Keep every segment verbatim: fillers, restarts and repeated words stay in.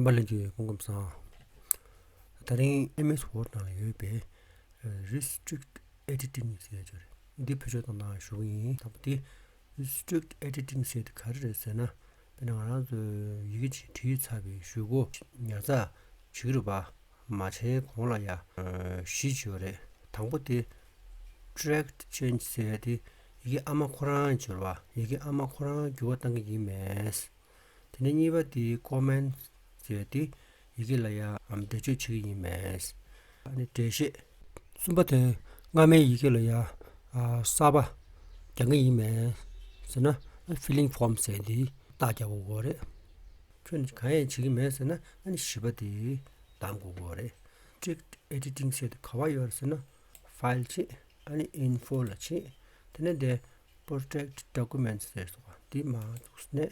རྣམ་པ་ལྷན་རྒྱས་སྐུ་ཁམས་བཟང་། དེ་རིང་M S Word ནང་ལ་ཡོད་པའི་Restrict Editing ཟེར་ཡ་ཅིག་རེད། འདི་བེད་སྤྱོད་གཏོང་སྟངས་ཞུ་གི་ཡིན། དང་པོ་དེ་Restrict Editing ཟེར་དེ་ག་རེ་རེད་ཟེར་ན། དཔེར་ན་ང་རང་ཚོས་ཡི་གེ་ཅིག་བྲིས་ཚར་བའི་གཞུག་གུ་ཉར་ཚགས་བྱེད་ཀྱི་རེད་པ། མ་བྱས་གོང་ལ་ཡ་བཞི་ཅིག་ཡོད་རེད། དང་པོ་དེ་Track Change ཟེར་ཡ་དེ་ཡི་གེ་ཨ་མ་ཁོ་རང་ཅིག་ཡོད་རེད་པ། ཡི་གེ་ཨ་མ་ཁོ་རང་འགྱུར་བ་གཏང་གི་ཡིན་མེད། དེ་ནས་གཉིས་པ་དེ་Comments ཟེར་ཡ་དེ་ཡི་གེ་ལ་ཡ་འགྲེལ་བརྗོད་བྱེད་ཀྱི་ཡིན་མེད། ཨ་ནི་འགྲེལ་བཤད། གསུམ་པ་དེ་སྔ་མའི་ཡི་གེ་ལ་ཡ་ཨ་གསར་པ་རྒྱག་གི་ཡིན་མེད་ཟེར་ན། Filling Form ཟེར་ཡ་དེ་རྟགས་རྒྱག་དགོས་ཀྱི་རེད། ཁྱོད་ནི་གང་ཡང་བྱེད་ཀྱི་མེད་ཟེར་ན། ཨ་ནི་བཞི་པ་དེ་གདམ་དགོས་ཀྱི་རེད། Restrict Editing ཟེར་དེ་ག་པར་ཡོད་རེད་ཟེར་ན། File བྱེད། ཨ་ནི་Info ལ་བྱེད། དེ་ནས་དེ་Protect Documents ཟེར་སོང་བ་འདི་མར་འདུག་སེ་ནས།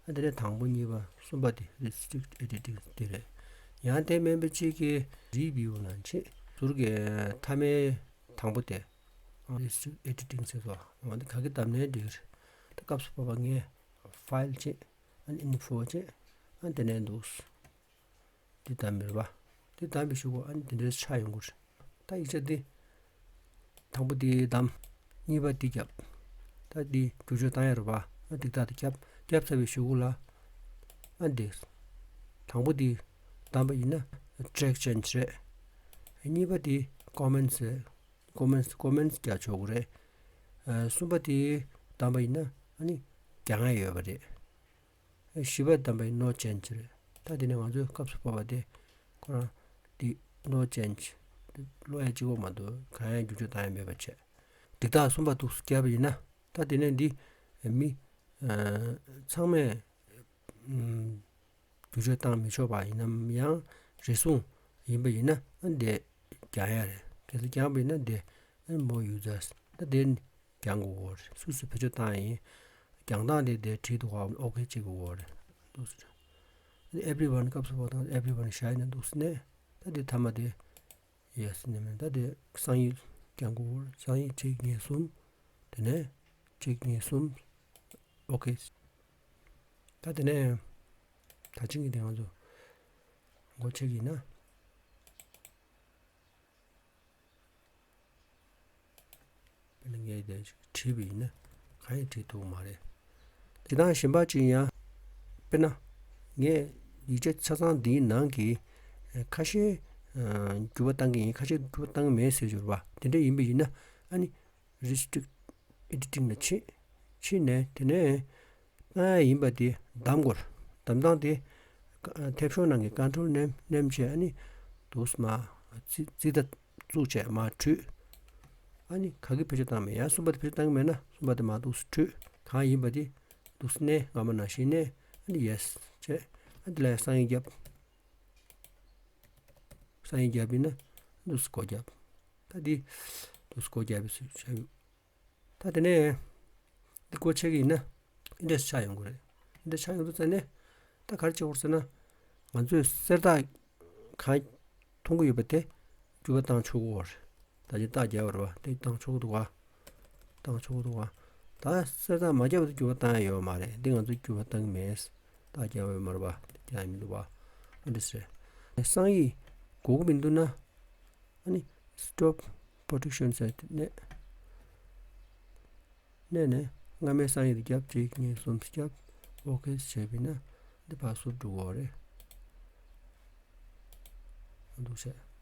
ཨ་དེ་ནས་དང་པོ་གཉིས་པ་གསུམ་པ་དེ་Restrict Editing དེ་རེད། ཡང་དེ་མིན་པ་གཅིག་གི་Review ནང་བྱེད། ཟུར་གྱི་མཐའ་མའི་དང་པོ་དེ་Restrict Editing ཟེར་སོང་བ་འདི་ག་གི་གདམ་ནའི་འགྲིག་རེད། ད་སྐབས་སུ་བབ་པ་ངས་File བྱེད། ཨ་ནི་Info བྱེད། ཨ་དེ་ནས་འདུག་འདི་གདམ་པ་རེད་པ། འདི་གདམ་པའི་གཞུག་གུ་ཨ་ནི་འདི་འདྲའི་ཆགས་ཡོང་གི་རེད། ད་ཡིག་ཆ་འདི་དང་པོ་འདི་གདམ། གཉིས་པ་འདི་བརྒྱབ། ད་འདི་བསྒྱུར་བཅོས་བཏང་ཡ་རེད་པ། ཨ་འདི་དག་འདི་བརྒྱབ། བརྒྱབ་ཚར་བའི་གཞུག་གུ་ལ་ཨ་འདི་དང་པོ་འདི་གདམ་པ་ཡིན་ན་Track Change རེད། གཉིས་པ་འདི་Comments རེད། Comments Comments རྒྱག་ཆོག་གི་རེད། ཨ་གསུམ་པ་འདི་གདམ་པ་ཡིན་ན་ཨ་ནི་རྒྱག་ཡ་ཡོད་པ་རེད། བཞི་པ་གདམ་པའི་No Change རེད། ད་དེ་ནས་ང་ཚོས་སྐབས་སུ་བབ་པ་དེ་ཁོ་རང་དེ་No Change དེ་ཀློག་ཡ་གཅིག་པོ་མ་གཏོགས་གང་ཡང་བསྒྱུར་བཅོས་བཏང་ཡ་མེད་པ་བྱས། འདི་དག་གསུམ་པ་འདུག་སེ་བརྒྱབ་པ་ཡིན་ན། ད་དེ་ནས་འདི་མི་ཚང་མས་བསྒྱུར་བཅོས་བཏང་མི་ཆོག་པ་ཡིན་ནམ། ཡང་རེ་ཟུང་ཡིན་པ་ཡིན་ན་ཨ་འདི་རྒྱག་ཡ་རེད། གལ་སྲིད་རྒྱག་པ་ཡིན་ན་འདི་ཨ་More Users ད་དེ་རྒྱག་དགོས་ཀྱི་རེད། སུ་སུ་བེད་སྤྱོད་བཏང་ཡིན། རྒྱག་སྟངས་དེ་དེ་བྲིས་འདུག་ག་ཨོ་ཁེ་བྱེད་དགོས་ཀྱི་རེད། འདུག་སེ། Everyone སྐབས་སུ་བབ་དང་Everyone བཞག་ཡིན་ན་འདུག་སེ་ནས། ད་དེ་མཐའ་མ་དེ་Yes ནས་མིན། ད་དེ་གསང་ཡིག་རྒྱག་དགོས་ཀྱི་རེད། གསང་ཡིག་གཅིག་གཉིས་གསུམ། དེ་ནས་གཅིག་གཉིས་གསུམ། ཨོ་ཁེ། ད་དེ་ནས་ད་ཅིང་གི་དེ་ང་ཚོ་མགོ་ཆེ་གི་ཡིན་ན། དཔེར་ན་ངས་དེ་བྲིས་པ་ཡིན་ན་གང་ཡང་བྲིས་ཐུབ་མ་རེད། དེ་དང་གཞན་པ་ཅིག་ཡང་། དཔེར་ན་ངས་ཡིག་ཆ་ཆ་ཚང་འདིའི་ནང་གི་ཁ་ཤས་འགྱུར་བ་བཏང་གི་ཡིན། ཁ་ཤས་འགྱུར་བ་བཏང་གི་མེད་ཟེར་གྱི་རེད་པ། དེ་འདྲ་ཡིན་པ་ཡིན་ན་ཨ་ནི་Restrict Editing ལ་ཕྱིན། ཕྱིན་ནས་དེ་ནས་ཨ་ཡིན་པ་དེ་གདམ་དགོས། གདམ་སྟངས་དེ་ཐབ་ཤོག་ནང་གི་Control མནན་མནན་བྱས། ཨ་ནི་འདུག་སེ་མར་རྩི་རྩི་ལྟ་བཙུགས་བྱས་མར་བྲུས། ཨ་ནི་ག་གི་བེད་སྤྱོད་བཏང་མེད། ཡང་གསུམ་པ་དེ་བེད་སྤྱོད་བཏང་གི་མེད་ན་གསུམ་པ་དེ་མར་འདུག་སེ་བྲུས། གང་ཡིན་པ་དེ་འདུག་སེ་མནན། སྔ་མ་ནང་བཞིན་མནན། ཨ་ནི་Yes བྱས། ཨ་ནི་དེ་ལ་ཡང་གསང་ཡིག་བརྒྱབ། གསང་ཡིག་བརྒྱབ་ཡིན་ན་འདུག་སེ་སྒོ་བརྒྱབ། ད་འདི་འདུག་སེ་སྒོ་བརྒྱབ་ཡིན་ཟེར་བྱས། ད་དེ་ནས་འདི་སྒོ་ཕྱེ་གི་ཡིན་ན་འདི་འདྲས་ཆགས་ཡོང་གི་རེད། འདི་འདྲས་ཆགས་ཡོང་དུས་ཙ་ནས་ད་ག་རེ་བྱེད་དགོས་ཟེར་ན། ང་ཚོས་གསེར་རྟགས་གང་མཐོང་གི་ཡོད་པ་དེ་འགྱུར་བ་བཏང་ཆོག་གི་ཡོད་རེད། ད་ཅི་རྟགས་རྒྱབ་པ་རེད་པ། དེ་བཏང་ཆོག་གི་འདུག་ག་བཏང་ཆོག་གི་འདུག་ག་ད་གསེར་རྟགས་མ་རྒྱབ་པ་དེ་འགྱུར་བ་བཏང་ཡ་ཡོད་མ་རེད། འདི་ང་ཚོས་འགྱུར་བ་བཏང་གི་མེད། རྟགས་རྒྱབ་པ་ཡོད་མ་རེད་པ། རྒྱབ་ཡ་མི་འདུག་པ། ཨ་འདྲས་རེད། གསང་ཡིག་དགོས་ཀྱི་མི་འདུག་ན། ཨ་ནི་Stop Protection ཟེར་དེ་མནན། མནན་ནས་སྔ་མའི་གསང་ཡིག་དེ་བརྒྱབ། གཅིག་གཉིས་གསུམ་བརྒྱབ། ཨོ་ཁེ་བྱས་པ་ཡིན་ན་འདི་ཕར་ཚུར་འགྲོ་གི་རེད། འདུག་བྱས།